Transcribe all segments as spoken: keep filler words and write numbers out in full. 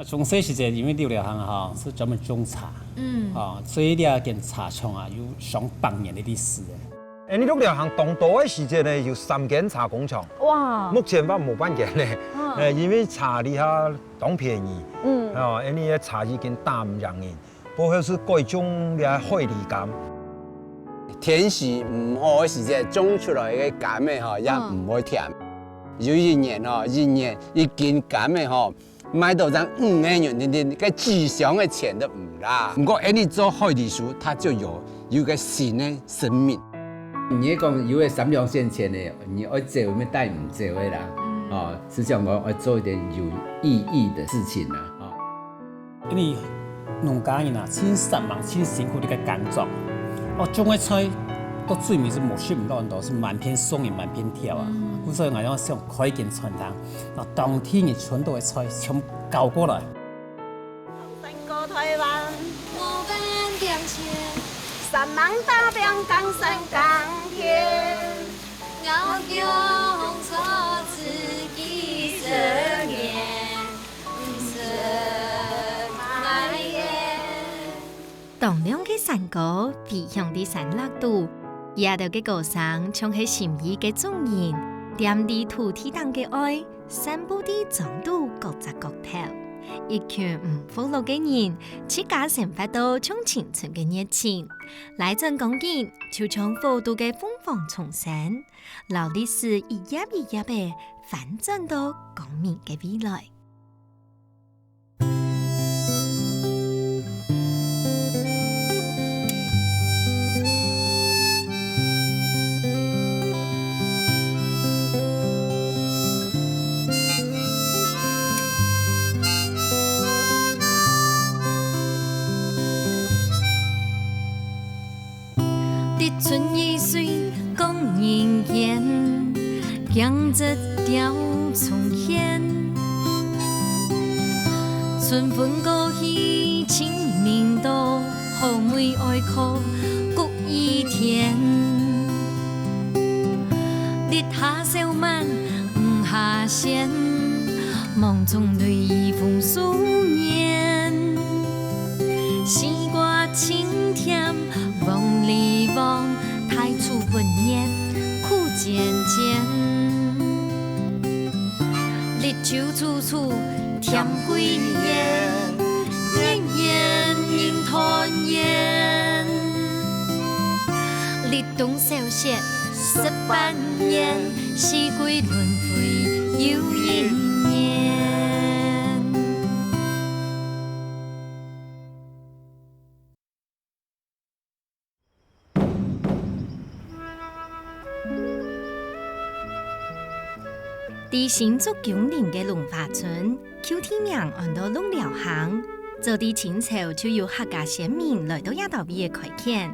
從細時節，因為六寮行吼，係專門種茶，嗯，吼，所以這間茶廠啊，有上百年个歷史个。恁樣六寮行當多个時節呢，有三間茶工廠。哇，目前還無半間呢，嗯，呃，因為茶這下當便宜，嗯，哦，恁樣个茶已經打毋贏人，不過係改種這海梨柑。天時毋好个時節，種出來个柑仔吼，也毋會甜。有一年吼，一年一斤柑仔吼， 賣到成五個銀定定，該紙箱个錢都毋罅。毋過，恁樣做海梨樹，佢就有，有個新个生命。你講有个三兩仙錢呢，你愛走，也帶毋走个啦。哦，係想講愛做一點有意義个事情啦。哦。因為農家人啊，盡煞猛、盡辛苦个工作，哦，種个菜到最尾係無食毋落，係滿片送人、滿片挑啊。故所以𠊎想開間餐廳， 啊，當地人賺到个菜全搞過來。山歌台灣，五萬點錢，煞猛打拚，江山耕田。𠊎用錯自己十年，毋識埋怨。 當亮个山歌，飛翔在山壢肚，這兜个歌聲像係心意个蹤影，黏在土地頂个愛，散布在庄肚各隻角頭。一群毋服老个人，自家生活到像青春个熱情。拉轉光景，就像火度个鳳凰重生，摎歷史一頁一頁仔翻轉到光明个未來。 滴春雨水降人間，鏡隻鳥重現。春分過去，清明到，好妹哀哭谷雨天。日下少滿，雨下鮮，望中淚雨風思念。西瓜清甜， 黃梨黃，大樹溫熱，苦煎煎。綠洲處處添桂圓，年年人團圓。立冬小雪十八年，四季輪迴又一年。 在新竹芎林个龍華村，舊地名安到六寮行，早在清朝就有客家先民來到這兜位个開墾。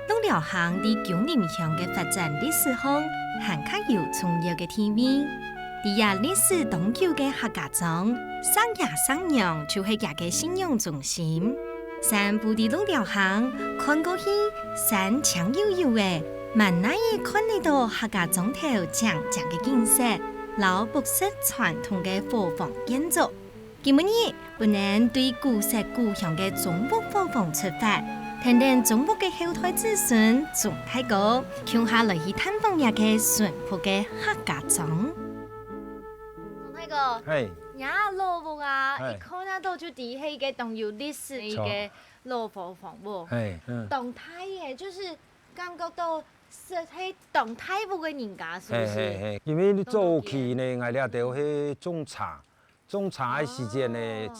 六寮行在芎林鄉个發展歷史項，還較有重要个地位。在這歷史當久个客家莊，石爺石娘就係佢个信仰中心。 散步在六寮行，看過去，山青幽幽仔，滿哪仔看得到客家莊頭靚靚个景色，摎樸實傳統个伙房建築。今晡日，分𠊎對古色古香个中屋伙房出發，跈等中屋个後代子孫鍾大哥，共下來去探訪這个淳樸个客家莊。鍾大哥，嘿。 若老屋啊，嘿。一看啊到就知係一個當有歷史个一個老伙房屋。嘿，嗯。當大个，就是感覺到係，係當大屋个人家，是不是？嘿，嘿，嘿，因為早期呢，𠊎這兜係種茶，種茶个時節呢，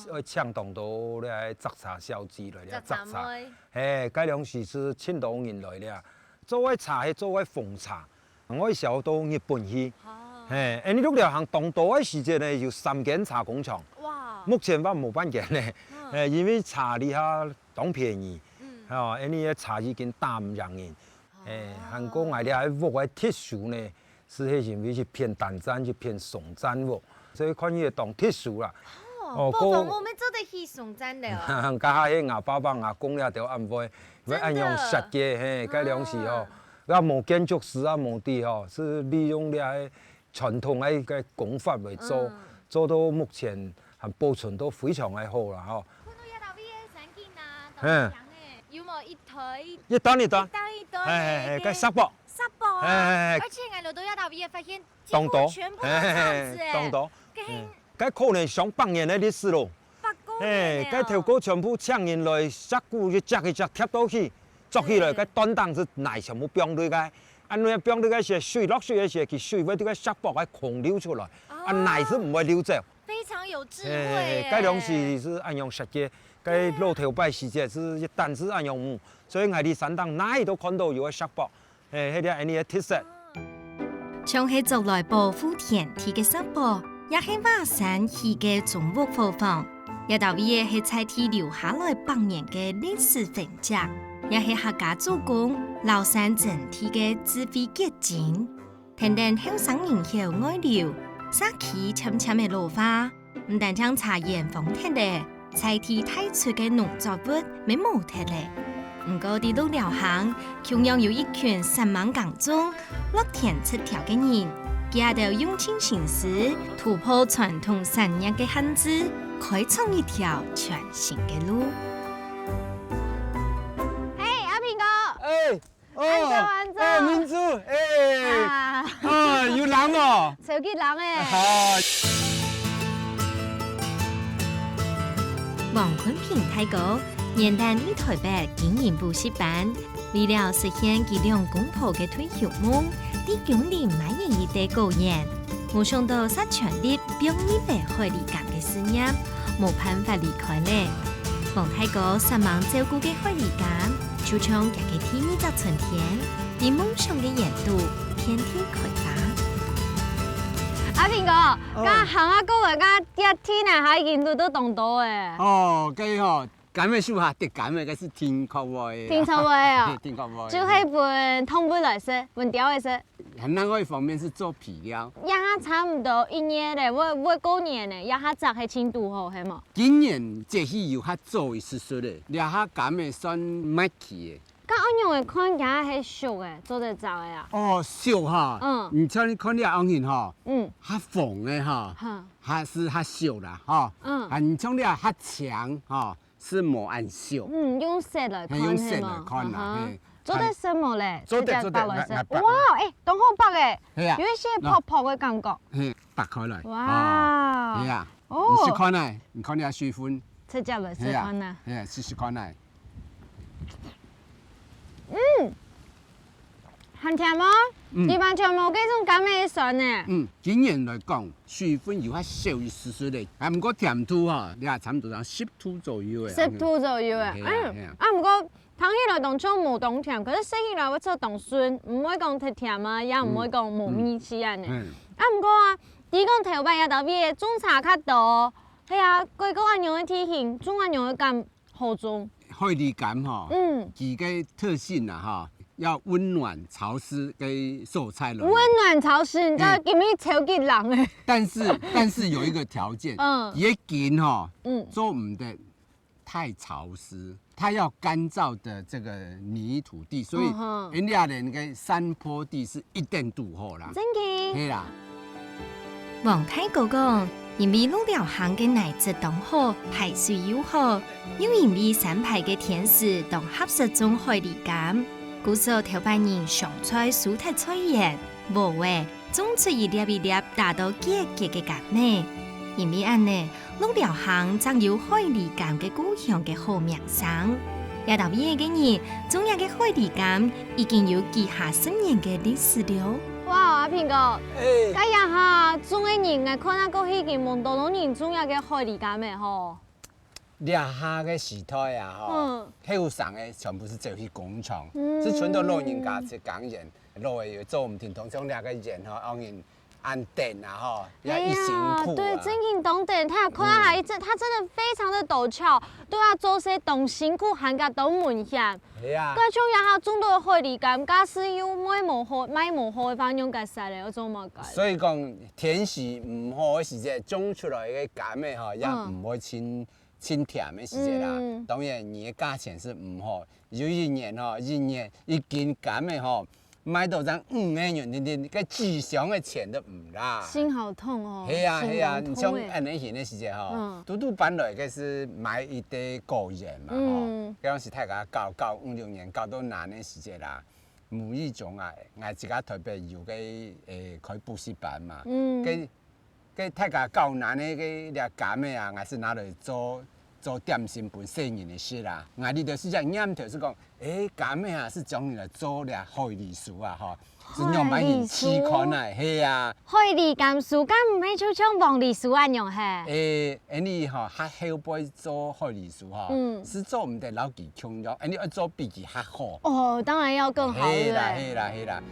哦。愛請當多个摘茶小姐來這摘茶。摘茶妹。嘿，該當時係盡多人來這，做个茶係做个紅茶。 𠊎銷到日本去。哦。嘿，恁樣六寮行當多个時節呢，有三間茶工廠。哇。目前還無半間呢。嗯。嘿，因為茶這下當便宜，嗯。吼，恁樣个茶已經打毋贏人。哦。嘿，還過𠊎這屋个特殊呢，係係因為一片單棧，一片雙棧屋，所以看起來當特殊啦。哦，哦，伙房屋乜做得起雙棧了啊。該下係吾爸爸、吾公這兜恁會，會恁樣設計，真的。嘿，該當時吼，啊。 也無建築師啊，無知吼，係利用這个傳統个一個工法來做，嗯。做到目前還保存到非常个好啦吼。看到這搭位个山景啊，嘿。當靚欸，有無一堆一段一段，一段一段个，嘿嘿嘿，該石礐。石礐啊，嘿嘿嘿。而且𠊎來到這搭位个發現，幾乎當多，全部都這樣子欸。嘿嘿嘿，當多。該，嗯，該可能上百年个歷史咯。百過年欸哦。嘿，該頭過全部請人來石牯一隻一隻疊到起，做起來，嗯。該斷釘子泥全部放落去該。 恁樣放落去个時，水落水个時，佢水會對个石礐个孔流出來，啊，泥就毋會流走。非常有智慧耶。嘿，該當時係恁樣設計，該老頭擺時節係一旦係恁樣，嗯，所以𠊎在山頂哪位都看到有个石礐，嘿，該係𠊎俚个特色。像係做來保護天地个石礐，也係華山起个中屋伙房。 這搭位仔係在地留下來百年个歷史痕跡，也係客家祖公摎山爭地个智慧結晶。跈等後生人口外流，社區漸漸仔老化，毋單淨茶園荒忒咧，在地帶出个農作物乜無忒咧。 毋過在鹿寮坑，共樣有一群煞猛耕種、樂天出條个人，佢兜用盡心思，突破傳統產業个限制，開創一條全新个路。嘿，阿平哥！哎，哦，恁早，恁早。哦，明珠，哎，啊。啊，有冷哦。 手機人欸。啊。王坤平大哥，原旦在臺北經營補習班，為了實現佢兩公婆个退休夢，在芎林買了一垤果園，無想到煞傳入放一垤海梨柑个事業，無辦法離開咧。王大哥煞猛照顧个海梨柑，就像佢个第二隻春天。 在夢想个原地遍地開花。阿平哥，哦。該行啊過來，該這地泥下已經堵到當多欸。哦，該吼，柑仔樹下摘柑仔，該係定著會个。定著會啊。定著會。就係分動物來食，分鳥仔食。還另外一方面係做肥料。這下差毋多一月咧，會，會過年咧，這下摘个進度好，係無？今年節氣有較早一息息咧，這下柑仔算末期咧。 該恁樣个看起來係熟个，做得摘个啊？哦，熟哈。嗯。你像你看這樣形哈，嗯。較黃个哈，哈。還係較熟啦哈。嗯。啊，你像這較青哈，係無恁熟。嗯，用色來看，嘿，用色來看啦，係無？嘿。做得食無咧？做得，直接剝來食。做得，來，來，剝。哇，欸，當好剝欸，係啊。有一些薄薄个感覺。嘿，剝開來。哇。哦，係啊。哦。你試看啊，你看這水分。直接來食看啊。係啊，係啊，試試看啊。 嗯，還甜哦，嗯。一般全無這種柑仔个酸呢。嗯，今年來講，水分有較少一息息咧，啊，毋過甜度哈，也差毋多在十度左右个。十度左右个，係啊，嗯，係啊。啊，毋過聽起來當像無當甜，可是食起來會做當順，毋會講忒甜啊，也毋會講無味緒恁呢。嗯。啊，毋過啊，你講頭擺這搭位个種茶較多，係啊，過過恁樣个地形，種恁樣个柑 好種。海梨柑吼，嗯。佢个特性啊，哈，要溫暖潮濕个所在咯。溫暖潮濕，你知道，嗯。今日超級冷欸。但是，但是有一個條件，嗯。佢个根吼，嗯。做毋得太潮濕，它要乾燥的這個泥土地，所以嗯哼。𠊎俚个山坡地係一定堵好啦。真个？係啦。 王大哥講，因為鹿寮坑个泥質當好，排水又好，又因為山排个天時當合適種海梨柑，故所頭擺人常在收忒菜園、禾仔，種出一粒一粒打到結結个柑仔。因為恁呢，鹿寮坑正有海梨柑个故鄉个好名聲。這搭位个人種這个海梨柑已經有幾下十年个歷史了。哇，阿平哥，欸。該這下種个人，𠊎看啊過去已經無多多人種這个海梨柑了吼。這下个時代啊，吼，嗯。後生个全部係走去工廠，嗯。只賰到老人家在耕園，老个又做毋停，通常這个園吼，恁樣恁等啊，吼，也已辛苦啊。哎呀，對，真正當等，他看啊，嗯。還真，他真的非常的陡峭，都要做事當辛苦，還較當危險。 係啊。該像這下種到个海梨柑，假使又賣無好，賣無好个話，仰結煞咧，愛做麼个？所以講，天時毋好个時節，種出來个柑仔吼，也嗯。毋會盡，盡甜个時節啦。嗯。當然，你个價錢係毋好。有一年吼，一年一斤柑仔吼，買到正五個銀，連連个紙箱个錢都毋啦。心好痛哦，係啊，係啊，心好痛欸。你像恁樣形个時節吼，嗯。拄拄搬來个係買一個果園嘛，吼，嗯。該當時大家搞，搞五六年，搞到難个時節啦。無意中啊，𠊎自家台北有個，誒，開補習班嘛，嗯。該 該大家搞難个該這柑仔啊，𠊎係拿來做，做點心分細人仔食啊。𠊎這个時節念頭係講，誒，柑仔啊，係將來做這海梨酥啊，吼，係仰般形試看啊，係啊。海梨柑酥，敢毋係就像黃梨酥恁樣嘿？誒，恁呢吼，較後背做海梨酥吼，嗯。係做毋得摎佢共樣，恁呢愛做比佢較好。哦，當然要更好，係啦，對不對？係啦，係啦。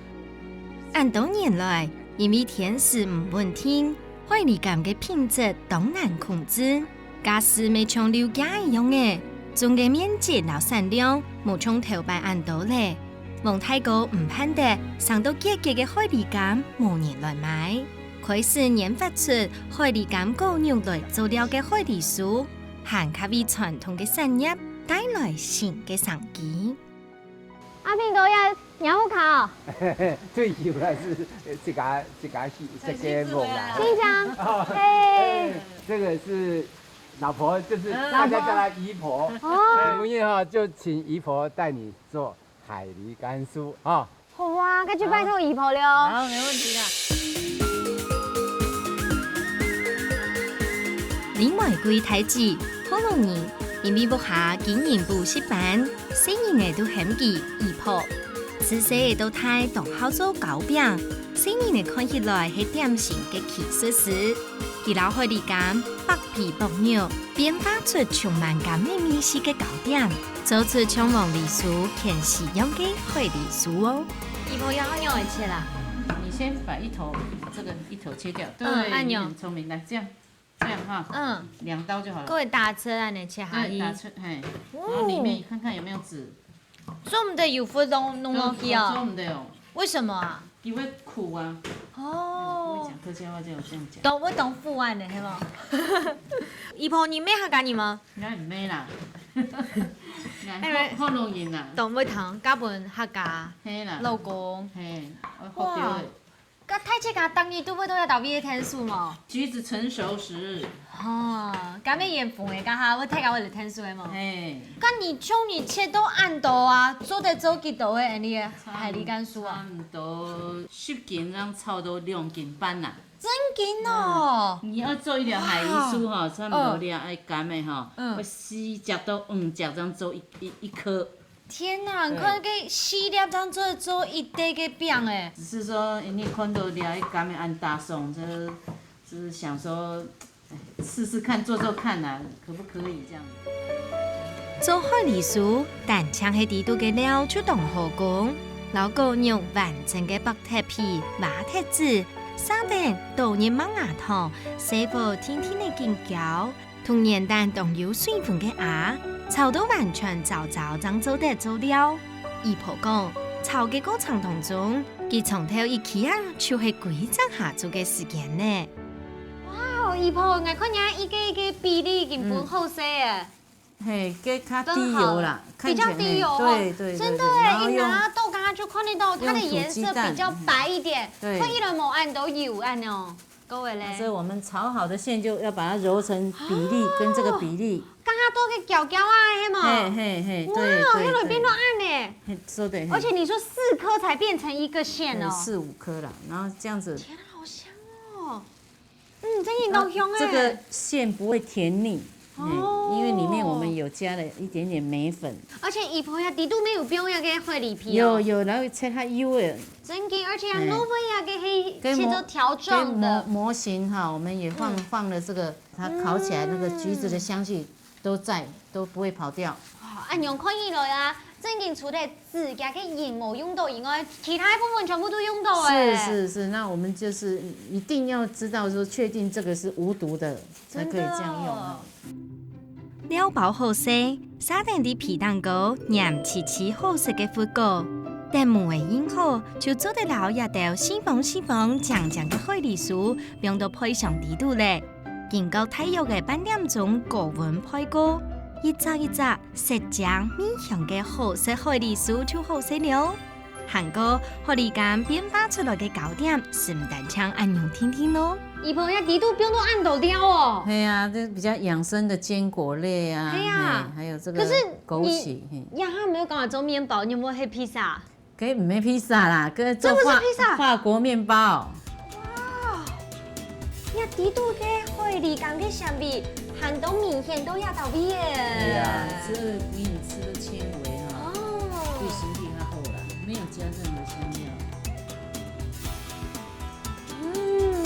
恁多年來，因為天時毋穩定， 海梨柑个品質當難控制，價數乜像樓價一樣仔，種个面積摎產量無像頭擺恁多咧。黃大哥毋盼得生到結結个海梨柑無人來買，開始研發出海梨柑果肉來做料个海梨酥，還較為傳統个產業帶來新个商機。 阿平哥，這，你愛屋下哦？對，有啦，係自家，自家去，自家屋啦。新疆，嘿。這個是老婆，就是大家叫她姨婆。哦。今日哈，就請姨婆帶你做海梨柑酥啊。好啊，該就拜託姨婆了哦。好，沒問題啦。林玫瑰大姊，福佬人，因為屋下經營補習班， 細人仔都喊佢姨婆。自細仔到大當好做糕餅，細人仔看起來係點心个起勢師。佢摎海梨柑、剝皮剝肉，變化出充滿柑仔味緒个糕點，做出像黃梨酥、牽絲樣个海梨酥哦。姨婆，愛仰仔切啊？你先把一頭，這個一頭切掉。嗯，對，恁樣。你很聰明，來，這樣。 這樣哈，嗯。兩刀就好了。各位打直恁樣切下去。對，打直，嘿。哦。然後裡面看看有沒有籽。做毋得有核弄，弄落去哦。做毋得哦。為什麼啊？因為苦啊。哦。我跟你講，客家話就有這樣講。懂，我懂，不安的，係無？姨婆，你毋係客家人嗎？應該毋係啦。應該福佬人啦。懂，會通嫁分客家。係啦。老公。係，我福州的。哇。 該大自家逐日都會到這位仔𢯭手無？橘子成熟時。哦，該乜緣分个，該下會大家會來𢯭手个無？嘿。該你像你切到恁多啊，做得做幾多个恁呢个海梨柑酥啊？差毋多十斤，正炒到兩斤半啦。真緊哦！嗯，你愛做一條海梨酥吼，哇。差毋多你愛柑仔吼，嗯。愛四隻到五隻正做一，一，一顆。 天哪，對。你看該四粒當做，做一垤个餅欸。只是說，你看到這一柑仔恁大垤，這，只是想說，哎，試試看，做做看啊，可不可以這樣？做海梨酥，單淨係裡肚个料就當好講，摎果肉完整个剝忒皮、挖忒籽，續等倒入麥芽糖，細火定定仔緊攪， 同原旦當有水分个芽，炒到完全燥燥正做得做料。姨婆講，炒个過程當中，佢從頭一起啊就係歸隻下晝个時間呢。哇，姨婆，𠊎看你一個一個比例已經分好勢欸。嗯。嘿，這較低油啦，真好。看起來，比較低油哦。嘿，對，對，真的欸，對，對，然後用，一拿到剛剛就看得到它的顏色比較白一點，用煮雞蛋，嘿。對。看起來無恁多油恁呢哦。 各位咧。那所以我們炒好的餡就要把它揉成比例，哦。跟這個比例。剛剛都給攪攪啊，係無？嘿，嘿，嘿，哇，對，對，那種變到恁呢。對。嘿，說得，嘿。而且你說四顆才變成一個餡哦。對，四五顆啦，然後這樣子。天啊，好香哦。嗯，真的當香欸。啊，這個餡不會甜膩。 嗯，哦。因為裡面我們有加了一點點梅粉。而且姨婆也裡肚乜有放該个海梨皮哦。有，有，然後切較幼个。真个，而且啊，嗯。滷味啊，該係切做條狀个。跟模，跟模，模型哈，我們也放，嗯。放了這個，它烤起來那個橘子的香氣都在，嗯。都不會跑掉。哦，恁樣看起來啊，真个除了 自家个仁無用到以外，其他部分全部都用到欸。是，是，是，那我們就是一定要知道說，確定這個是無毒的，才可以這樣用哦。真的哦。料包好勢，續等在皮頂高黏萋萋好食个粉果。等模仔印好，就做得摎這兜四方四方靚靚个海梨酥放到配上裡肚咧。經過大約个半點鐘高溫焙過，一隻一隻 色靚味香个好食海梨酥就好勢了。還過，海梨柑變化出來个糕點，係毋單淨恁樣定定哦。姨婆，這底肚放到恁多料哦。係啊，這比較養生的堅果類啊，係啊。係，還有這個枸杞，可是你，係。呀，他沒有跟我做麵包，你有沒有黑披薩？該毋係披薩啦，該做法，這不是披薩。法國麵包。哇，這底肚个海梨柑个香味，還當明顯到這兜位耶。係啊，這个比你吃的纖維哈，哦。對身體較好啦，沒有加任何香料。嗯。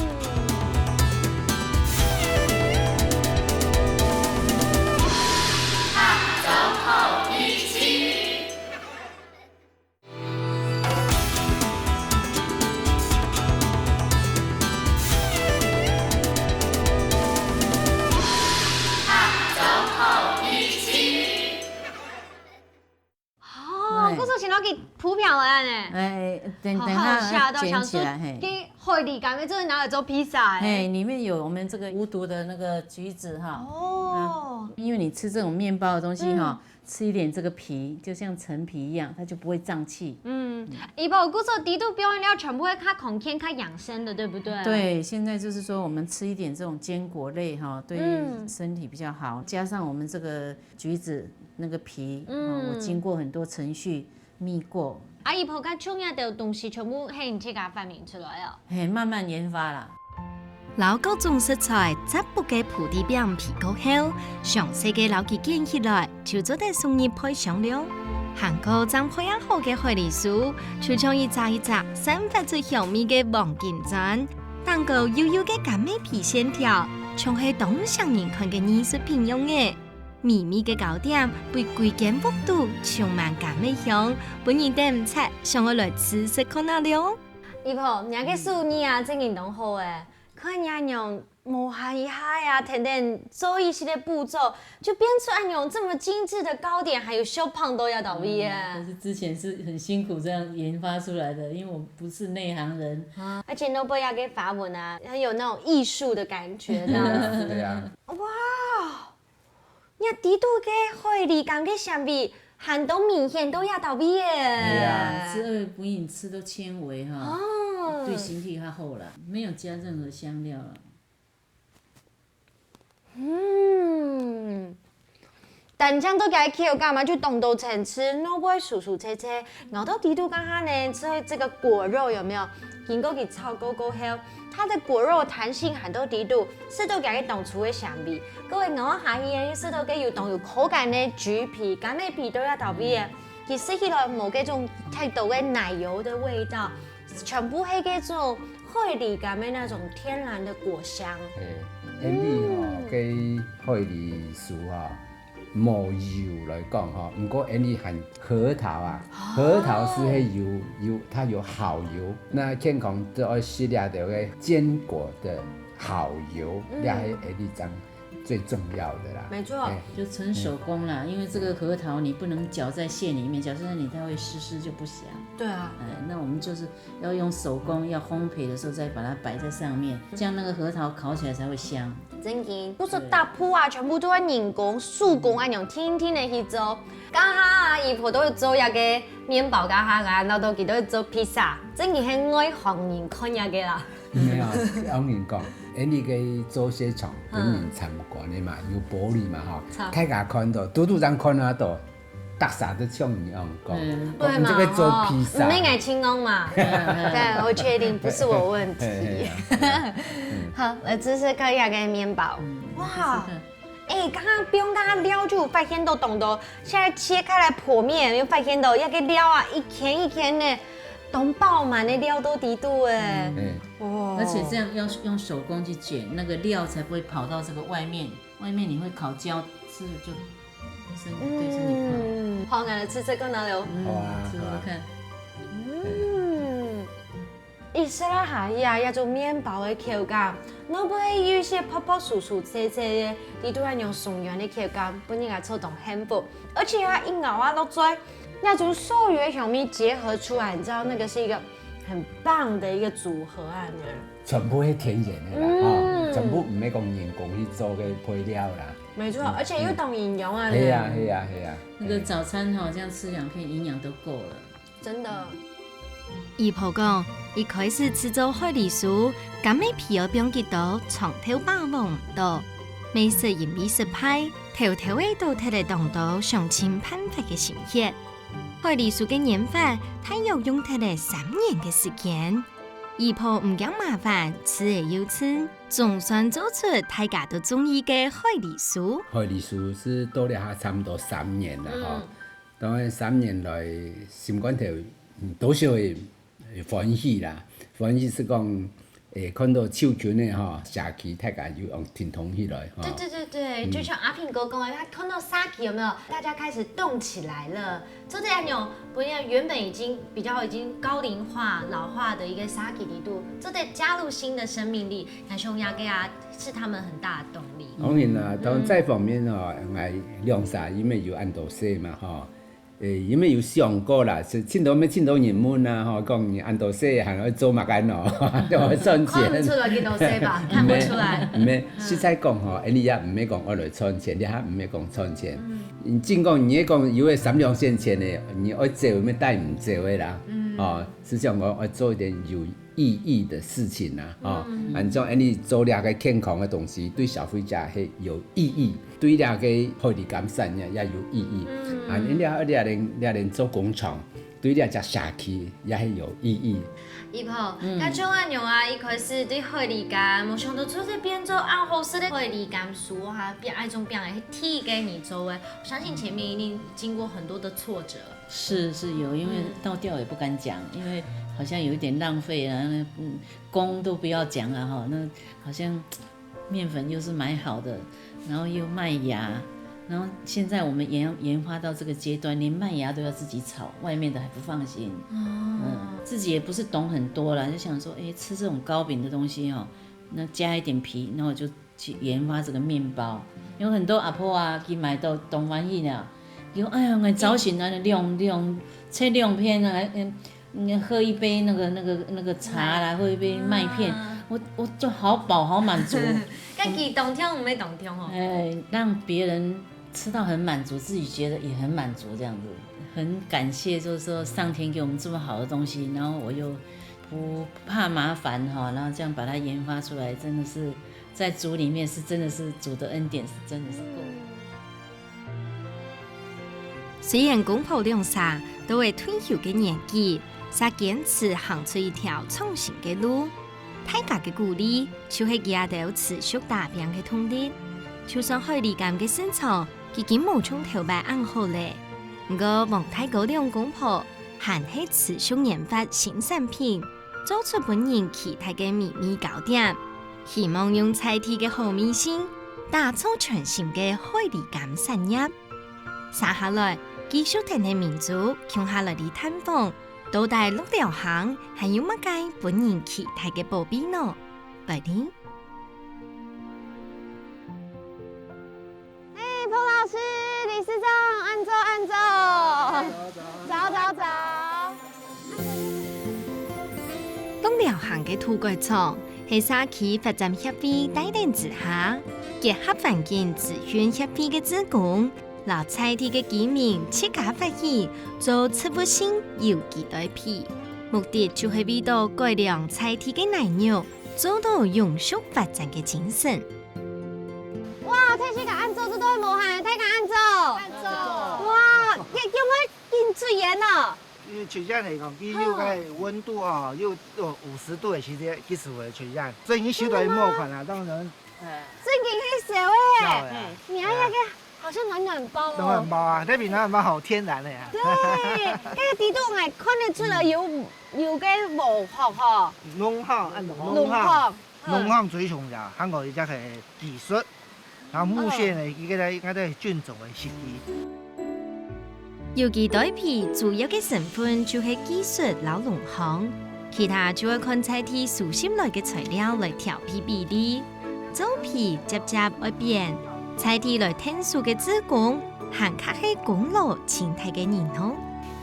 哦，哎。故所先落去鋪平來呢。哎，等，好好，等下要嚇到，想說，想起來，嘿。該海梨柑个，這个拿來做披薩欸。嘿，裡面有我們這個無毒的那個橘子哈。哦。啊，因為你吃這種麵包的東西哈，嗯。吃一點這個皮，就像陳皮一樣，它就不會脹氣。嗯，嗯。姨婆，故所底肚放个料全部會較康健、較養生的，對不對？對，現在就是說我們吃一點這種堅果類哈，對嗯。身體比較好，加上我們這個橘子那個皮，嗯。哦，我經過很多程序蜜過。啊，姨婆，該像這兜東西全部係你自家發明出來哦？嘿，慢慢研發啦。摎各種食材接駁个菩提餅皮過後，詳細个摎佢捲起來，就做得送入配香料。還過正配啊好个海梨酥，就像一隻一隻散發出香味个黃金鑽，頂高幼幼个柑仔皮線條，像係當像人看个藝術品樣仔。 微微个糕點，對歸間屋肚充滿柑仔香，分人等毋掣想愛來試食看啊了。姨婆，若个手藝啊，真經當好欸！看若娘無閒一下呀，天天做一息个步驟，就變出恁樣這麼精緻的糕點，還有小朋友也到位耶。嗯，但是之前是很辛苦這樣研發出來的，因為我不是內行人。啊，而且諾貝爾个花紋啊，很有那種藝術的感覺，這樣子。對啊。哇！ 若底肚个海梨柑个香味，還當明顯到這兜位耶。係啊，這个比你吃的纖維哈，哦。對身體較好啦，沒有加任何香料啦。嗯，單淨做个口感嘛，就當多層次，外背酥酥脆脆，咬到底肚該下呢，吃這個果肉有沒有？經過佢炒過過後， 它的果肉彈性還到底肚，食到佢个當初个香味。各位咬下去，食到个有當有口感个橘皮、柑仔皮都在肚皮个，佢食起來無該種太多个奶油的味道，全部係該種海梨柑个那種天然的果香。嘿，因為吼，嗯。該海梨酥吼， 無油來講吼，毋過𠊎俚還核桃啊，哦。核桃係會有，有，它有好油，那健康都愛食這兜个堅果的好油，嗯。這係𠊎俚講最重要的啦。沒錯。哎。就純手工啦，因為這個核桃你不能攪在餡裡面，攪在那裡它會濕濕就不香。對啊。哎，那我們就是 要用手工，要烘焙的時候再把它擺在上面，這樣那個核桃烤起來才會香。真經，都係搭配啊，全部都愛人工、手工恁樣定定个去做。該下啊，姨婆都會做這個麵包，該下啊，摎到佢都會做披薩，真經係外行人看這個啦。無啊，恁樣講，𠊎俚个做事場分人參觀个嘛，有玻璃嘛吼，著。大家看到，堵堵正看得到。 逐儕都像你恁樣講，嗯。講你這個做披薩。對嘛，吼？毋係𠊎清講嘛。嗯，嗯。對，我確定不是我問題。嘿，嘿，嘿。好，來試試看這個麵包。嗯，哇，試試看。哎，剛剛不用剛剛料就有發現到當多，現在切開來剖面，又發現到這個料啊，一圈一圈呢，當飽滿个料都在肚哎。嗯。哇。而且這樣要用手工去捲，那個料才不會跑到這個外面。 外面你會烤焦，吃了就身，對身體不好。嗯，好，來試試看啊了。嗯，好啊，吃吃看。好啊。嗯，一食落下去啊，這種麵包个口感，外背有一些薄薄酥酥脆脆个，裡肚還有鬆軟个口感，分人家做當幸福。而且啊，一咬啊落嘴，那種所有的香味結合出來，你知道那個是一個很棒的一個組合啊，你知道嗎？ 全部係天然个啦，嗯。吼，全部毋係講人工去做个配料啦。沒錯，嗯，而且又當營養啊，嗯。係啊，係啊，係啊。那個早餐吼，這樣吃兩片，營養都夠了。真的。姨婆講，一開始製作海梨酥，敢乜皮愛放幾多，長透把握毋到，乜識因為失敗，偷偷仔倒忒了當多想盡辦法个心血。海梨酥个研發，大約用忒了三年个時間。姨婆毋驚麻煩，自然又趁，總算做出大家都中意个海梨酥。海梨酥係到這下差毋多三年了吼。嗯。當然三年來，心肝頭，嗯，多少會歡喜啦。歡喜係講，誒，看到手工个吼，社區大家又用挺動起來吼。對對對對，嗯。就像阿平哥講的，他看到社區有沒有，大家開始動起來了。做得恁樣，本來原本已經比較已經高齡化、老化的一個社區裡肚，做得加入新的生命力，那像這個啊，是他們很大的動力。當然啦，嗯。當然這方面吼，𠊎兩儕因為有恁多事嘛吼， 誒，因為有想過啦，係盡多，乜盡多人問啊，吼，講你恁多事還愛做麼个喏？都愛賺錢。看不出來幾多歲吧，看不出來。毋係，嗯。實在講吼，恁樣也毋係講愛來賺錢，這下毋係講賺錢。嗯。你真講，你講有个三兩仙錢个，你愛走，乜帶毋走个啦。嗯。哦，係想講愛做一點有意義的事情啊，吼。嗯。恁樣，恁樣做這個健康个東西，對消費者係有意義。 對這個海梨柑產業也有意義。嗯。啊，恁樣這，這輪，這輪做工廠，對這隻社區也係有意義。姨婆，嗯。該像恁樣啊，一開始對海梨柑，無想到做得變做恁好食个海梨柑酥哈，變恁種變个，係第一個你做个，我相信前面一定經過很多的挫折。是，是有，因為嗯。倒掉也不敢講，因為好像有一點浪費啊，那，嗯，工都不要講了哈，那好像 麵粉又是買好的，然後又麥芽，然後現在我們研，研發到這個階段，連麥芽都要自己炒，外面的還不放心。哦。嗯，自己也不是懂很多啦，就想說，誒，吃這種糕餅的東西哦，那加一點皮，那我就去研發這個麵包。有很多阿婆啊，佢買到當歡喜呢，有，哎呀，𠊎早晨啊，兩，兩，切兩片啊，嗯， 嗯，喝一杯那個，那個，那個茶啦，喝一杯麥片，啊。我，我就好飽，好滿足。該佢當暢，毋係當暢吼。哎，讓別人吃到很滿足，自己覺得也很滿足，這樣子。很感謝，就是說上天給我們這麼好的東西，然後我又不怕麻煩哈，然後這樣把它研發出來，真的是在主裡面是真的是主的恩典，是真的是夠。 雖然公婆兩儕都係退休个年紀，嗄堅持行出一條創新个路。大家个鼓勵，就係佢兜持續打拚个動力。就算海梨柑个市場已經無像頭擺恁好咧，毋過黃大哥兩公婆還係持續研發新產品，做出分人期待个美味糕點。希望用在地个好味緒，打造全新个海梨柑產業。 接下來，繼續跈等民族共下來去探訪，到底鹿寮行還有麼个分人期待个寶貝呢？來聽。哎，彭老師、理事長，恁早，恁早。早，早，早。 鹿寮行个土改場，係社區發展協會帶領之下，結合環境資訊協會个志工，摎在地个居民自家發起做植物性有機堆肥，目的就係為到改良在地个泥肉，做到永續發展个精神。哇，天時間恁早，這都無閒，大家恁早。恁早。哇，也，也會緊出現哦。 因為出現來講，佢有个溫度哦，有，有五十度的時節，其實會出現。所以你收到無款啊，當然。正經係燒个，燒个啊。你看那個好像暖暖包哦。暖暖包啊，這比暖暖包好天然的呀。對，那個底肚還看得出來有，有个無殼吼。農殼，啊，農農殼。 農行最重要，還有一隻係技術，然後目前呢，一個在，應該在菌種的設計。有機堆肥主要个成分就係技術摎農行，其他就愛看在地收集來个材料來調配比例。做肥輒輒愛變，在地來𢯭手个志工，還較係功勞盡大个人哦。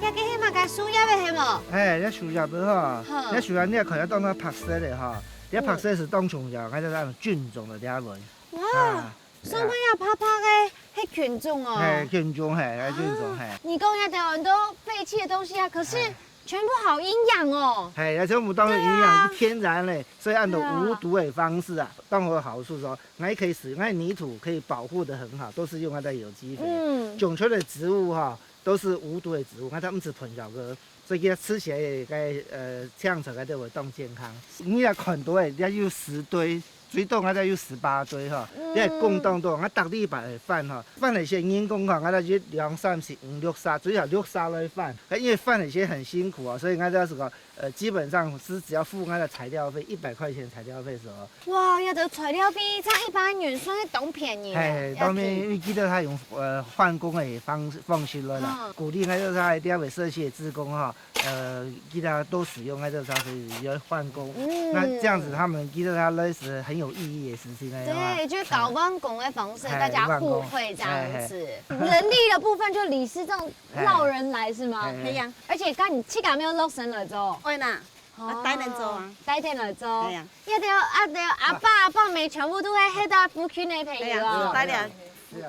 這個係麼个樹葉个係無？哎，這樹葉个哈，好。這樹葉你也可以當做白色的哈。 這白色係當重要，該就係講菌種个這類。哇，啊，所以乜有白白个，係菌種哦。係，菌種，係，係菌種，係。你講這兜很多廢棄的東西啊，可是，係。全部好營養哦。係，全部當營養，係啊。係天然个，所以恁樣無毒个方式啊，當然有好處說，𠊎可以使用，𠊎泥土可以保護得很好，都是用𠊎个有機肥。嗯。種出來个植物哈，都是無毒个植物，𠊎都毋使噴藥个，所以佢食起來个，呃，青菜个都會當健康。你也看到个，也有十堆， 最多𠊎兜有十八堆吼，嗯。這个工當多，𠊎逐禮拜會翻吼，翻个時節人工吼，𠊎兜一兩三四五六儕，最少六儕來翻。因為翻个時節很辛苦啊，所以𠊎兜係講，呃，基本上係只要付𠊎兜材料費，一百塊錢材料費係哦。哇，這兜材料費差一百元，算係當便宜了。係，當便宜，因為佢兜係用，呃，換工个方式，方式來啦，嗯。鼓勵𠊎兜一定會設計个志工吼， 呃，佢兜都使用該個茶水要換工。嗯。那這樣子，他們其實他類似很有意義的事情來的話。對，就是搞換工的方式，哎，大家互惠這樣子。換工。哎，哎。人力的部分就理事長老人來是嗎？哎，哎。係啊。而且你自家有落身來做？會啦，哦，啊，帶人做啊。帶人來做。係啊。這兜，啊，這兜阿爸阿姆全部都係該附近个朋友哦。係啊，帶了。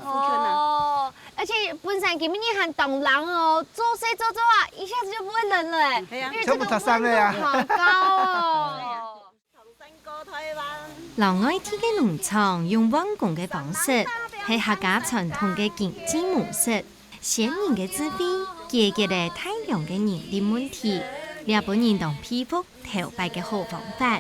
哦，而且本身今晡日還當冷哦，做事做做啊，一下子就不會冷了哎，嗯，係啊。因為這個溫度好高哦。全部著衫个啊。老外地个農場用換工个方式，係客家傳統个經濟模式。先人个智慧解決了大量个人力問題，這分人當佩服 頭擺个好方法。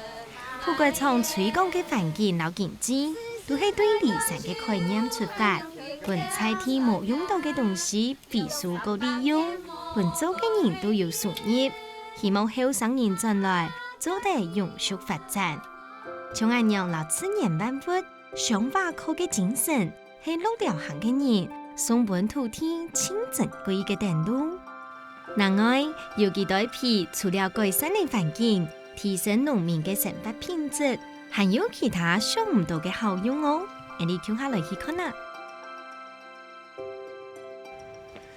土改場推廣个環境摎經濟，都係對離山个概念出發，分在地無用到个東西回收過利用，分做个人都有收入。希望後生人轉來，做得永續發展。像恁樣摎自然萬物相倚靠个精神， 係鹿寮鄉个人送分土地盡珍貴个等路。另外，有機堆肥除了改善了環境，提升農民个生活品質，還有其他想毋到个效用哦。𠊎兜共下來去看啊！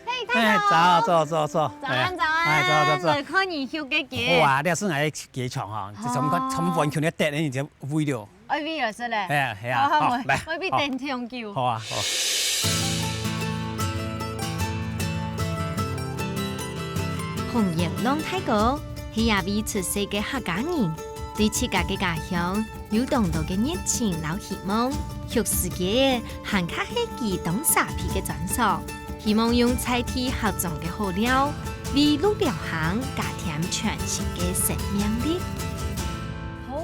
嘿，大家好。哎，早，早，早，早。早安，哎，早安。哎，早，早，早。來看你畜个雞。好啊，這係𠊎个雞場哈，哦。全部，全部完全个蛋，你就餵了。 愛餵了係咧？係啊，係啊，好，好，好，來，愛餵等長久。好啊，好。洪耀郎大哥係這位出世个客家人，對自家个家鄉有當多个熱情摎希望。畜死雞仔還較係佢當沙鼻个專長，希望用在地客庄个好料，為鹿寮鄉加添全新个生命力。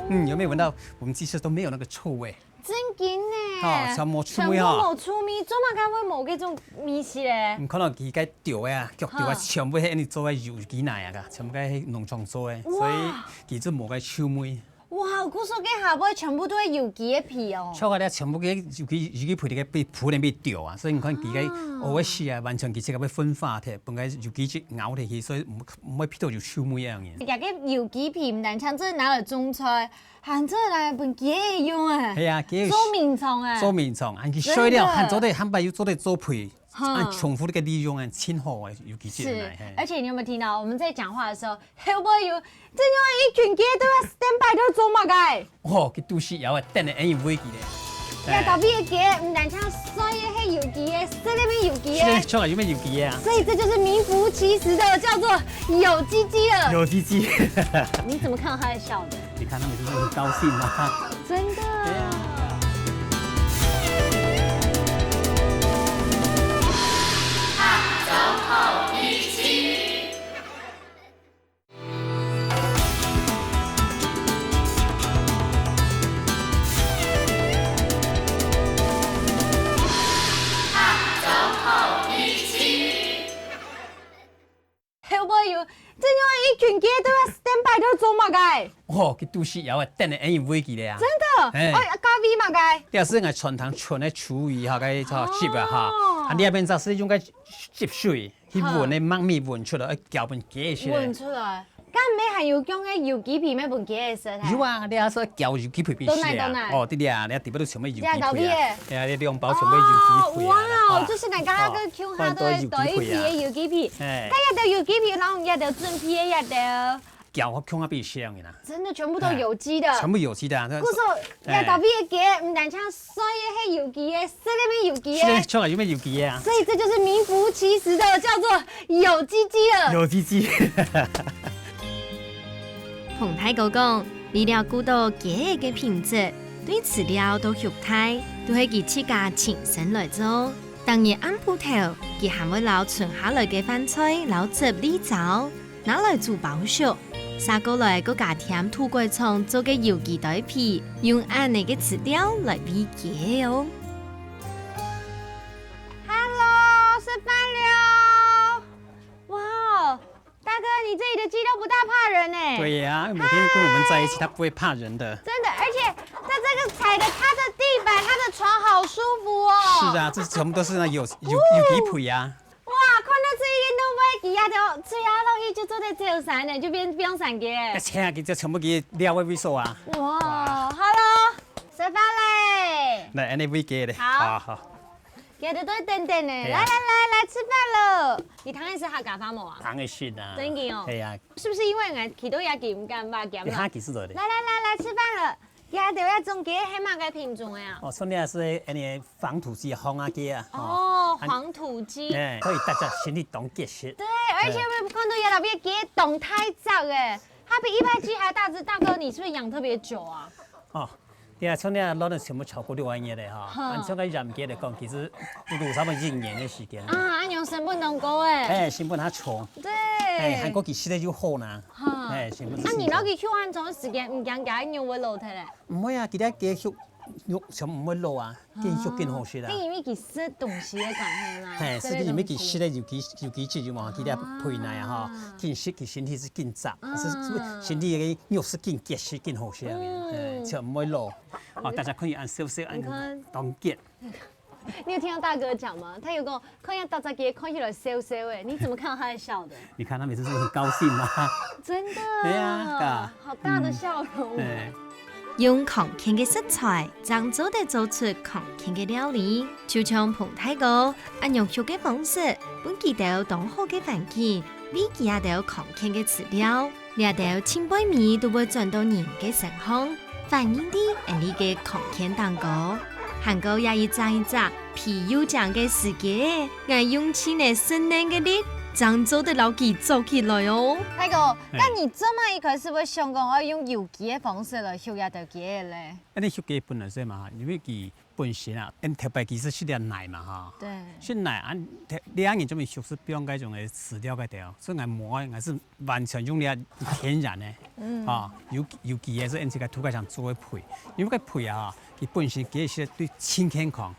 嗯，有沒有聞到 我們雞舍都沒有那個臭味。真緊呢。哦，全無臭味哦。全部無臭味，做麼个會無這種味緒咧？你看到佢該丟个啊，腳丟啊，哈。全部係恁樣做个有機泥啊，全部該農場做个，哇。所以佢就無該臭味。哇，故所該下背全部都係有機个肥哦。像該全部个有機，有機肥个被，鋪个被丟啊，所以你看佢該，啊。哦，會死啊，完全佢這個被分化忒，分該有機質咬忒去，所以毋，毋會鼻到有臭味个樣。這個有機肥毋單淨係拿來種菜， 還做得來分雞仔用哎。係啊，雞仔做眠床哎。做眠床，還去睡了，真的。還做得，還擺又做得做肥，哈。還重複个利用哎，盡好哎，有機質个，是，嘿。而且你有沒有聽到我們在講話的時候，會不會有真有一群雞仔在該standby在做麼个？哦，佢肚屎枵啊，等下恁樣餵佢咧。這頭尾个雞毋單淨睡个係有機个，食个乜有機个。食个出來又乜有機个啊。所以這就是名副其實的叫做有機雞了。有機雞。你怎麼看到牠在笑的？ 你看牠每次都很高興嘛。真的。對啊。會毋會有真有一群雞仔在該standby在做麼个？哦，佢肚屎枵啊，等下恁樣餵佢咧啊。真的？嘿。哦，該餵麼个？這係𠊎傳統傳个廚餘哈，該做汁啊哈。哦。啊，這片就係用該汁水去搵个麥米搵出來，愛攪分雞仔食咧。搵出來。該毋係還有用个有機肥乜分雞仔食嘿？有啊，這係攪有機肥分佢食啊。當然，當然。哦，對啊，這底背都全部有機肥啊。這到底耶？哎呀，這兩包全部有機肥啊。哦，哇哦，啦。就是大家个共下都係堆肥个有機肥。 哎。該這兜有機肥，然後這兜準備个這兜。攪好共下分佢食个啦。真的全部都有機的。哎，全部有機的啊，那故所，哎。這到尾个雞，毋單淨睡个係有機个，食个乜有機个。食个出來又乜有機个啊。所以這就是名副其實的，叫做有機雞了。有機雞。彭大哥講，為了顧到雞仔个品質，對飼料到畜代，都係佢自家親身來做。逐日暗晡頭，佢還會摎存下來个飯菜摎汁瀝燥，拿來煮包熟，續過來過加添土改場做个有機堆肥，用恁呢个飼料來餵雞仔哦。Hello，食飯了。哇，大哥，你這裡的雞都不大怕人呢。對呀，每天跟我們在一起，它不會怕人的。真的，而且它這個踩的，它的地板，它的床好舒服哦。是啊，這全部都是那有有有機肥啊。哇，看到這一弄，雞仔就，雞仔落去就做得走山呢，就變放山雞。該錢啊，就全部給料个位所啊。哇，好了，食飯嘞。來，恁呢餵雞咧。好。好好。 佢兜都等等呢。係啊。來來來來，食飯了。你聽得識客家話無啊？聽得識啊。真个哦。係啊。是不是因為𠊎企到這近，毋敢揹鹹啦？你客氣是對的。來來來來，食飯了。佢兜這種雞係麼个品種个啊？哦，像這係恁呢黃土雞、黃鴨雞啊。哦，哦，黃土雞。哎，可以大隻，身體當結實。對，而且我看到這兜雞當大隻欸，它比一般雞還大隻。大哥，你是不是養特別久啊？哦， 對啊，像這卵仔全部超過六個月咧吼，哈。按像該鹽雞來講，其實都有差不多一年个時間。啊，恁樣成本當高欸。哎，成本較重。對。哎，還過佢食得又好呢。哈。哎，成本啊，你落去畜恁長時間，毋驚佢个肉會老忒咧？毋會啊，佢這雞畜肉全部毋會老啊，緊畜緊好食啊。係因為佢食東西个關係啦。嘿，係因為佢食得有機有機質有嘛，佢這肥奶啊吼，緊食佢身體係緊紮，係身體个肉係緊結實緊好食个，哎，就毋會老。 哦，大家可以恁燒燒，恁當結。你有聽到大哥講嗎？他有跟我看一下大家給看起來燒燒欸，你怎麼看到他在笑的？你看他每次是不是很高興嗎？真的，對啊，好大的笑容。對。用康健个食材，正做得做出康健个料理。就像彭大哥恁樣畜个方式，分佢兜當好个環境，餵佢兜康健个飼料。 這兜盡背尾都會轉到人个身項，反映在𠊎俚个康健頂高。還過這一隻一隻肥又靚个死雞，𠊎用盡了生命个力，正做得摎佢捉起來哦。大哥，該你這麼一開始會想講愛用有機个方式來畜這兜雞仔咧？恁呢畜雞本來係嘛，因為佢 本身啊，𠊎頭擺佢係食這奶嘛吼。對。食奶啊，這下人做麼畜係放該種个飼料該兜，所以𠊎無愛，𠊎係完全用這天然个，嗯。吼，有有機个係𠊎自家土改場做个肥，因為該肥啊，佢本身其實對盡健康，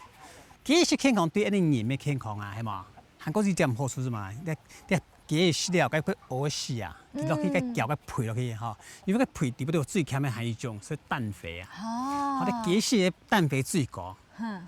其實健康對𠊎俚人个健康啊，係無？還過一點好處係麼？這這 雞仔食了，該佢屙屎啊，佢落去該攪該肥落去吼，因為該肥底背有最強个還有一種係氮肥啊，哦。吼，該雞屎个氮肥最高，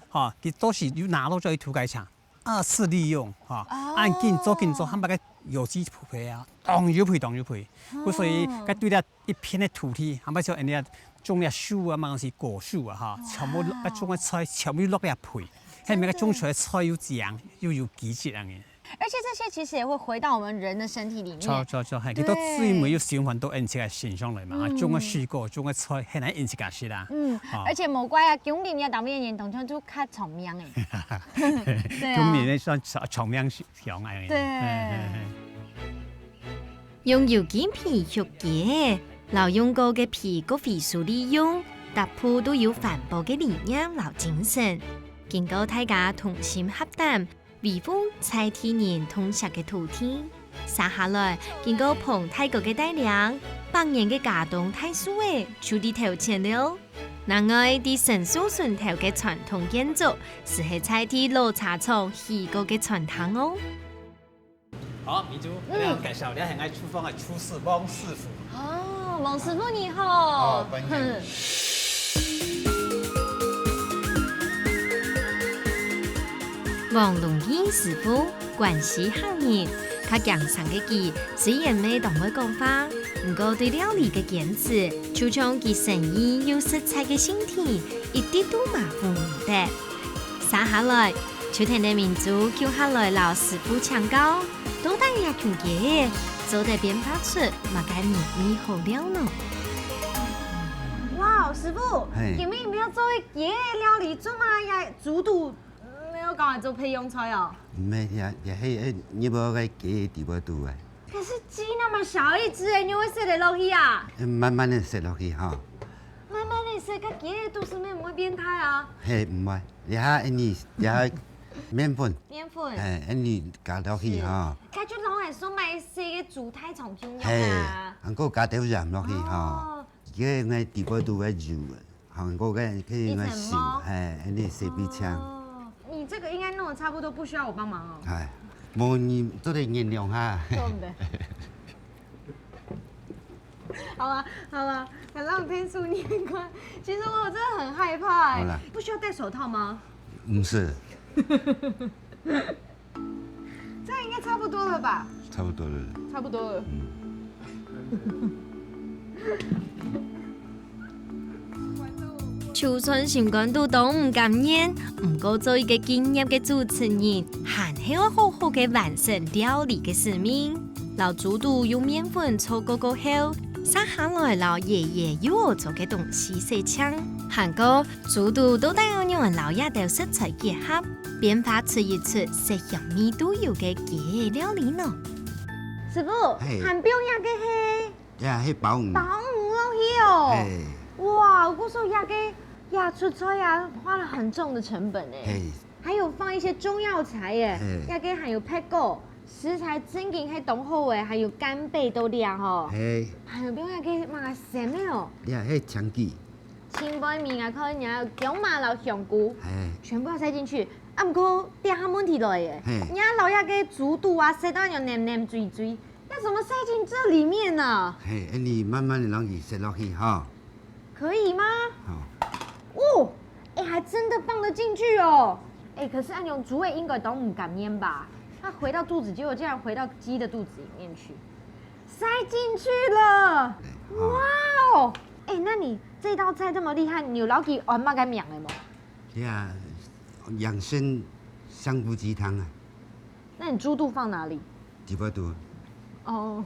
吼，佢到時又拿落做去土改場，二次利用吼，恁緊做緊做，還把該有機肥啊，當有肥當有肥，故所以該對了一片个土地，還把像人家種了樹啊，麼个東西果樹啊吼，全部該種个菜全部落該肥，還有該種出來个菜又靚又有機質恁樣。 而且這些其實也會回到我們人的身體裡面。著著著，係，佢到最尾又循環到𠊎俚个身上來嘛，種个水果，種个菜，係𠊎俚自家食啊。嗯，而且無怪啊，今年个當面人當中就較長命欸。對啊。今年个算長長命強欸。對。用有機肥畜雞，摎用過个肥過回收利用，逐步都有環保个理念摎精神。經過大家同心合膽， 維護在地人痛惜个土地。續下來，經過彭大哥个帶領，百年个佳冬大樹仔就在頭前了。另外，在神樹脣頭个傳統建築，就係在地老茶廠起過个餐廳哦。好，明珠，𠊎來介紹，這係𠊎廚房个廚師王師傅。哦，王師傅你好。哦，歡迎。 王龍義師傅，關西客人，較驚生个佢，雖然毋係當會講話，毋過對料理个堅持，就像佢誠意又實在个心地，一滴都馬虎毋得。續下來，就跈等明珠共下來摎師傅請教，到底這群雞仔做得變化出麼个美味好料呢？哇，師傅，係。今日你們要做个雞仔料理，做麼个也煮到 嗯，你有講來做配用菜哦？毋係，也也係入到該雞个底背肚个。可是雞那麼小一隻欸，你會塞得落去啊？慢慢仔塞落去哈。慢慢仔塞，該雞个肚屎毋會變大啊？嘿，毋會，這下恁仔，這下麵粉，麵粉。嘿，恁仔加落去哈。該就摎𠊎所買个煮大腸共樣啊。嘿，還過加兜鹽落去哈。哦。這个𠊎底背肚个油， 還過該，該應該熟，一層嗎？嘿，恁仔洗米漿。哦，你這個應該弄得差不多，不需要我幫忙哦。哎，無你做得原諒下。好了好了，還讓天數念關。其實我真的很害怕欸。好了。不需要戴手套嗎？毋使。 這樣應該差不多了吧？差不多了。差不多了。嗯。就算心肝肚當毋甘願，毋過做一個敬業个主持人，還係愛好好个完成料理个使命。摎豬肚用麵粉搓過過後，續下來摎爺爺又做个東西洗淨，還過 豬肚到底愛仰般摎這兜食材結合，變化出一出色香味都有个雞仔料理呢？師傅，嘿。還放這個係？呀，係鮑魚。鮑魚落去哦。嘿。哇，我說這個，這出菜啊，花了很重的成本欸。嘿。還有放一些中藥材耶，嘿。這個還有配角，食材真經係當好欸，還有干貝都這吼。嘿。還有放這個麼个餳仔哦。呀，係薔蕗。 前背面啊，看人家薑嫲摎香菇，嘿。全部要塞進去。啊，毋過這下問題來耶，嘿。人家摎這個豬肚啊，塞到恁黏黏嘴嘴，要怎麼塞進這裡面呢？嘿，恁仔慢慢仔摎佢塞落去哈。可以嗎？好。哦，欸，還真的放得進去哦。欸，可是恁樣豬仔應該都毋甘願吧？牠回到肚子，結果竟然回到雞的肚子裡面去。 塞進去了。對，好。哇哦！欸，那你這道菜這麼厲害，你有摎佢安麼个名仔無？呀，養生香菇雞湯啊。那你豬肚放哪裡？底背肚。哦。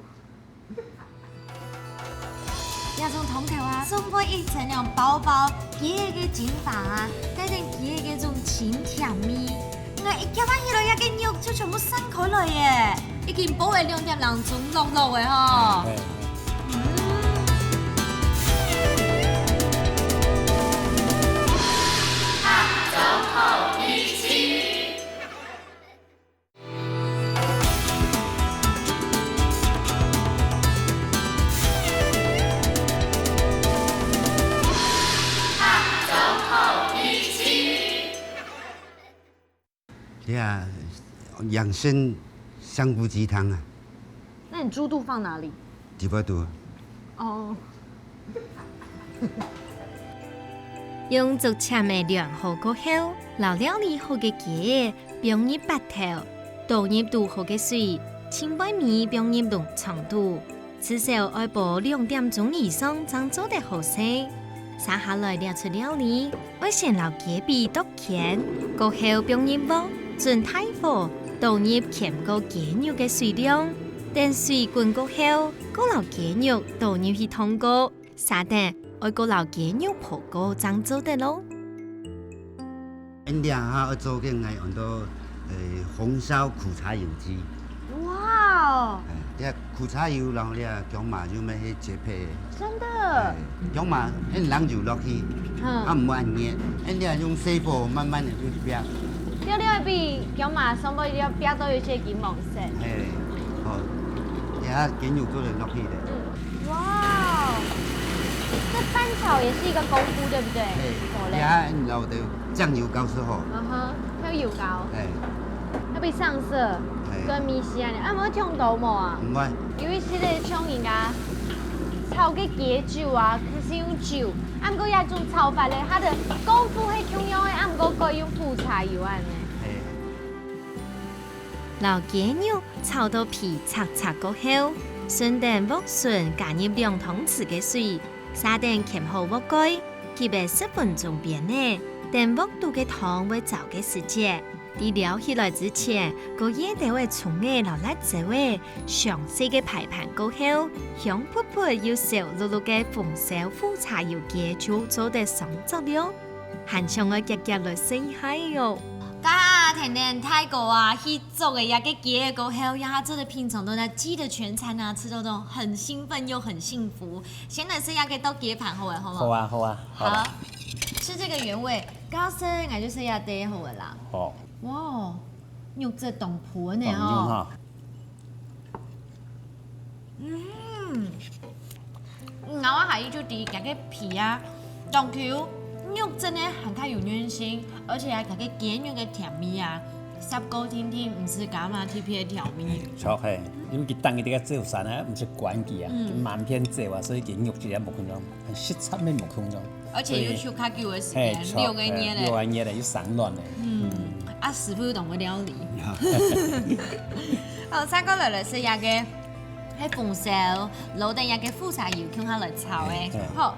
這種湯頭啊，上背一層恁薄薄雞仔个精華啊，帶等雞仔个種清甜味。 𠊎一夾仔起來，這個肉就全部散開來耶，已經薄仔兩點零鐘落落仔吼。嗯。這啊，養生香菇雞湯啊。那你豬肚放哪裡？底背肚。哦。用竹籤仔量好過後，摎料理好个雞仔放入缽頭，倒入煮好个水，盡尾尾放入籠床肚。 至少愛煲兩點鐘以上正做得好食。續下來這齣料理，愛先摎雞髀剁圈，過後放入鑊，準大火，倒入圈過雞肉个水量，等水滾過後，過摎雞肉倒入去燙過，續等愛過摎雞肉烰過正做得咯。 𫣆這下愛做个𠊎安到，呃，紅燒苦茶油雞。哇哦！哎，這苦茶油，然後這薑嫲油乜係絕配个。真的。哎，薑嫲恁冷油落去，嗯。啊，毋會恁熱，𫣆這用細火慢慢个去煸。了了，比薑嫲上背了煸到有些金黃色。嘿，好，這下雞肉做得落去了。嗯。 哇哦，這翻炒也是一個功夫，對不對？嘿，好嘞。這下你摎个醬油膏係好。嗯哼，還有油膏。嘿。愛分佢上色，嘿。跟米絲啊，啊，毋會忒多無啊？毋會。因為現在像人家炒个雞酒啊，佢係用酒，啊，毋過這種炒法咧，佢个功夫係共樣个，啊，毋過改用苦茶油恁呢。嘿。摎雞肉 炒到皮赤赤過後，順等鑊脣加入兩湯匙个水，續等㧡好鑊蓋，急仔十分鐘煸仔，等鑊肚个湯會燥个時節，在撈起來之前，過掖兜仔蔥仔摎辣椒仔，詳細个排盤過後，香噴噴又燒漉漉个紅燒苦茶油雞就做得上桌了。 還想愛遽遽來試一下哦。該下可能大哥啊，去做个一个雞个過後，讓他做得品嚐到那雞的全餐啊，吃到這種很興奮又很幸福。先來食一个剁雞飯好了，好嗎？好啊，好啊，好啊。好，吃這个原味，到時𠊎就食一个好了啦。好。哇，肉質當肥呢吼。當嫩哈。 嗯，咬啊下去就知佢个皮啊，當Q，肉質呢還較有韌性，而且啊佢个雞肉个甜味啊，捎過定定，毋使加麼特別个調味。著嘿，因為佢等佢這个走山啊，毋使管佢啊，嗯。佢滿片走啊，所以佢肉質也無共樣，很實在个無共樣。 而且又休較久个時間，所以，嘿，六个月咧。嘿，六个月咧，又生卵咧。嗯，嗯。啊，師傅又當會料理。好，再過來就係這个，係紅燒，摎等這个苦茶油共下來炒个。嘿，嘿。好。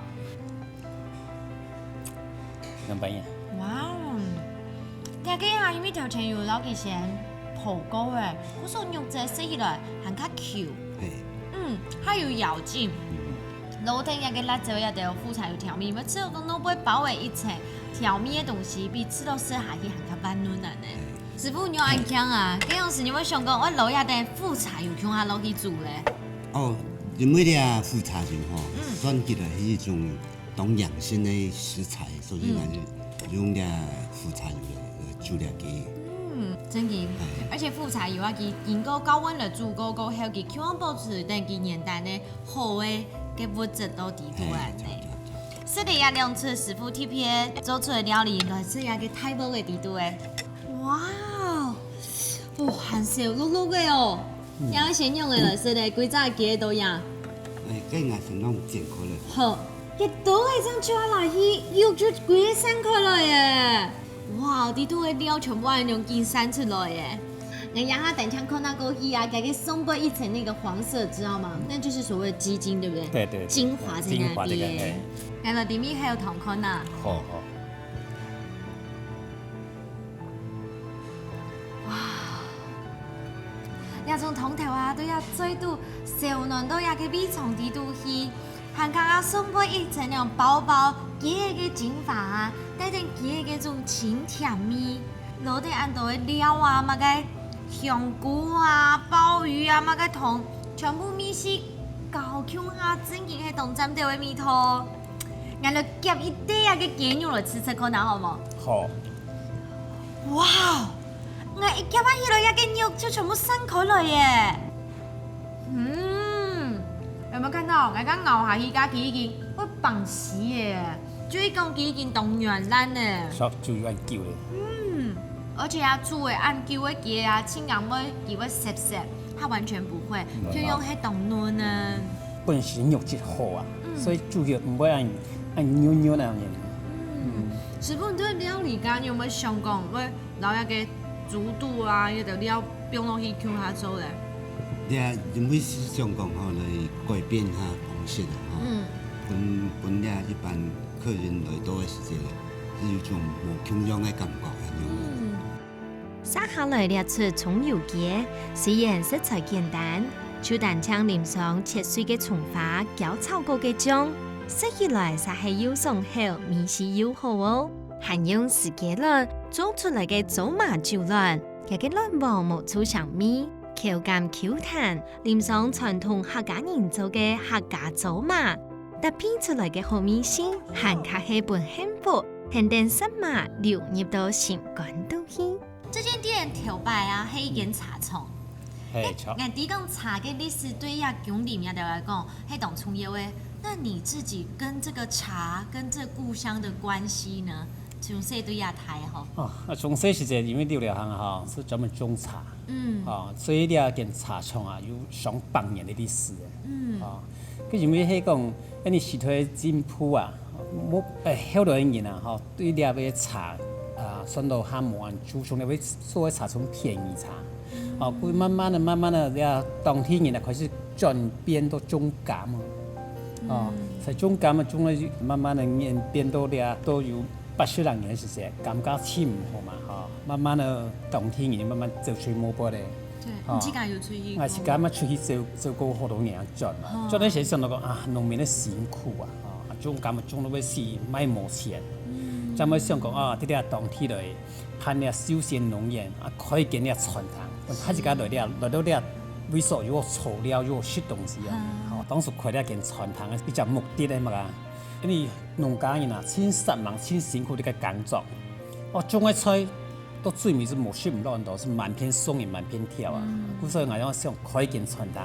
兩百元。哇哦，這个啊，因為頭前有摎佢先烰過个，故所肉質食起來還較Q。嘿。嗯，還有咬勁。嗯。 摎等這个辣椒也得有苦茶油調味，乜只有講外背包个一層調味个東西，比食落食下去還較溫暖呢。師傅，你有恁強啊？該樣時你會想講，𠊎摎這等苦茶油共下落去煮咧？哦，因為這苦茶油吼，嗯。算起來係一種當養生个食材，所以呢，嗯。就用這苦茶油來，來煮這个。嗯，真个。哎。而且苦茶油啊，佢經過高溫來煮過，過後佢就會保持等佢原旦个 好个，个物質到底肚啊呢。嘿，著，著，著。食了這兩出師傅特別做出个料理，來食這个大鑊个底肚欸。哇哦，哦，還燒熝熝个哦。嗯。這先用个來食咧，歸隻雞都呀。哎，該𠊎先用煎過了。好，一刀个正切下去，肉就歸散開來耶。哇，底肚个料全部恁樣緊散出來耶。 𠊎這下等下看到過去啊，該个上背一層那個黃色，知道嗎？那就是所謂的雞精，對不對？對，對，對，精華在那邊。精華在那邊。來了，裡面還有糖乾吶。好，好。哇，這種湯頭啊，都愛嘴肚燒暖到這个胃腸底肚去。 還加啊上背一層恁樣薄薄雞个精華啊，帶等雞个該種清甜味，摎等恁多个料啊，麼个香菇啊、鮑魚啊，麼个湯，全部味緒交共下，正經係當讚頭个味道。𠊎來夾一垤啊个雞肉來試試看啊，好無？好。哇，𠊎一夾啊起來，這个肉就全部散開來耶！嗯， 有沒有看到？𠊎剛咬下去，佢已經會放絲耶，就係講佢已經當軟爛了。所以煮恁久了。嗯，而且啊，煮个恁久个雞啊，盡量會佢會澀澀，它完全不會，嗯，就用該當嫩呢。本身肉質好啊，嗯。所以煮起毋會恁，恁軟軟恁樣。嗯，嗯。師傅，你對料理家，你有沒有想講會 摎該个豬肚啊，該兜料放落去共下做咧。對啊，因為係想講吼，來改變下方式啊，吼。嗯。分，分這一般客人來到个時節咧，係有種無共樣个感覺恁樣。嗯。續下來這齣蔥油雞，雖然食材簡單，就單淨淋上切碎个蔥花，攪炒過个醬，食起來煞係又爽口，味緒又好哦。 還用時間來做出來个糟嫲酒卵，佢个卵黃無臭腥味，口感Q彈，淋上傳統客家人做个客家糟嫲，搭配出來个好味緒，還較係分幸福，跈等舌嫲流入到心肝肚去。這間店頭擺啊，係一間茶廠。嘿，著。𠊎知講茶个歷史對這鄉里人來講， 係當重要个。那你自己跟這個茶、跟這故鄉的關係呢？從細到大吼。哦，啊，從細時節因為留寮行吼，係專門種茶。嗯。哦，所以這間茶廠啊，有上百年个歷史了。嗯。哦，該因為係講，恁呢時代進步啊，無，誒，後來个人啊，吼，對這个茶啊，算到較無恁注重，這个所謂茶種便宜茶。 哦，佢慢慢个、慢慢个，這當地人啊開始轉變到種柑啊。哦，嗯。在種柑啊，種了慢慢个演變到這，都有八十零年个時節，柑價盡毋好嘛，吼，慢慢个當地人慢慢走出無背咧。對，吼。你自家有出去過嗎？啊，自家嘛出去走，走過好多年轉嘛。哦。轉个時想到講啊，農民个辛苦啊，吼，啊，種柑啊，種到尾死，賣無錢。嗯。正會想講啊，在這當地來辦這休閒農園，啊，開間這餐廳，分大自家來這，來到這位所有好坐尞，有好食東西啊。吼，當時開這間餐廳个一隻目的係麼个啊？因為農家人啊，盡煞猛、盡辛苦个工作，哦，種个菜到最尾係無食毋落，都係滿片送人、滿片挑啊。故所以𠊎想開間餐廳，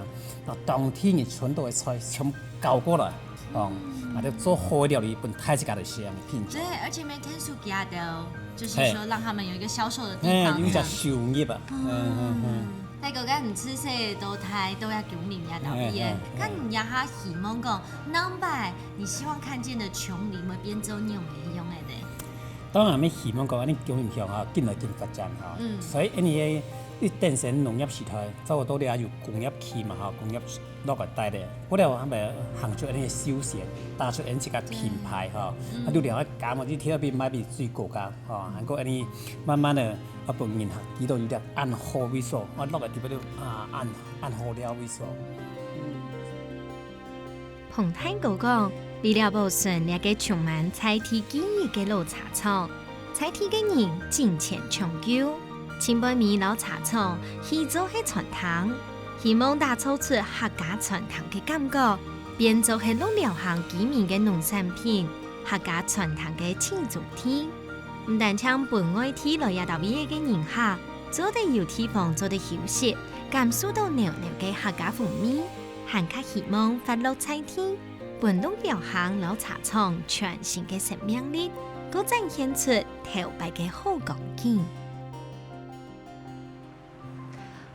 把當地人種到个菜全部搞過來。 哦，啊，就做好个料理分大自家來食，品嚐。對，而且每天暑假都，就是說讓他們有一個銷售的地方，嘿，有一隻收入啊。嗯，嗯，嗯。大哥，該毋知細到大都愛經營這兜个，嘿，嘿，嘿。該你這下希望講，南北你希望看見个芎林會變做仰般个樣仔呢？當然，𠊎希望講，恁樣經營下吼，緊來緊發展吼。嗯。所以，因為你等先農業時代，差不多你也有工業區嘛吼，工業 落來戴咧，過了後尾行出恁樣个休閒，打出恁樣自家品牌吼，啊，就了解感覺你特別賣比最高價吼，還過恁樣慢慢个啊，分人客知道有隻恁好位所，啊，落來特別就啊，恁恁好尞位所。彭大哥講，為了保存這個充滿在地記憶个老茶廠， 在地个人盡錢搶救，盡會買老茶廠去做係餐廳，希望打造出客家餐廳个感覺，變做係落寮鄉居民个農產品、客家餐廳个青春地。毋單淨分外地來這搭位个人客，做得有地方做得休息，感受到濃濃个客家風味，還較希望活絡在地，分落寮鄉老茶廠全新个生命力，過展現出 頭擺个好光景。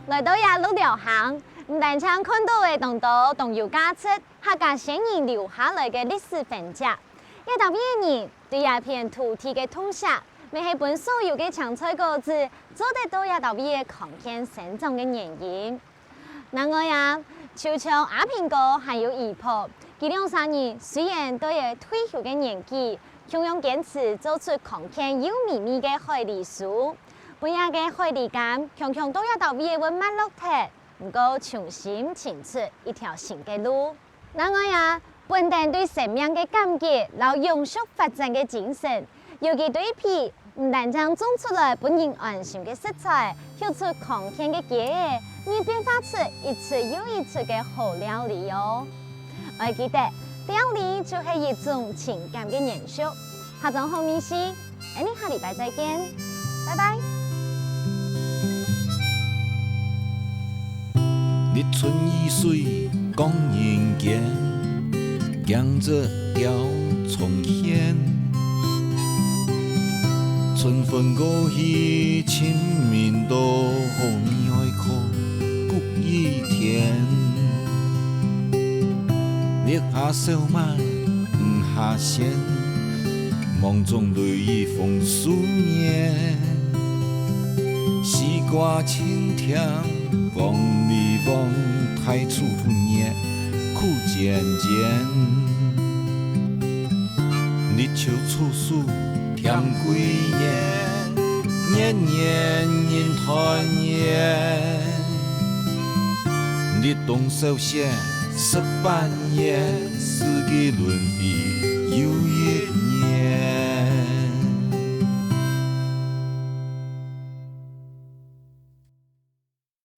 來到這鹿寮鄉，毋單淨看到个當多當有價值，客家先人留下來个歷史痕跡，這搭位个人對這片土地个痛惜，乜係分所有个青菜果子做得到這搭位个康健生長个原因。 另外啊，就像阿平哥還有姨婆，佢兩儕人雖然到了退休个年紀，共樣堅持做出康健又美味个海梨酥。分這个海梨柑，強強到這搭位會慢落忒，毋過重新尋出一條新个路。另外啊， 本等對生命个感激摎永續發展个精神，尤其對皮，毋單淨種出來分人安心个食材，畜出康健个雞仔，乜變化出一出又一出个好料理哦。愛記得，料理就係一種情感个延續。下張好味緒， 𠊎俚下禮拜再見，拜拜。日春雨水講人間，驚蟄鳥蟲喧。春分過去，清明到，好泥愛苦，谷雨田。日下燒麥， 五下線，芒種雷雨豐收年。西瓜青甜，黃梨黃，大廚傅熱，苦煎煎。立秋處暑，添桂圓，年年人團圓。立冬小雪，食百年，四季輪迴，又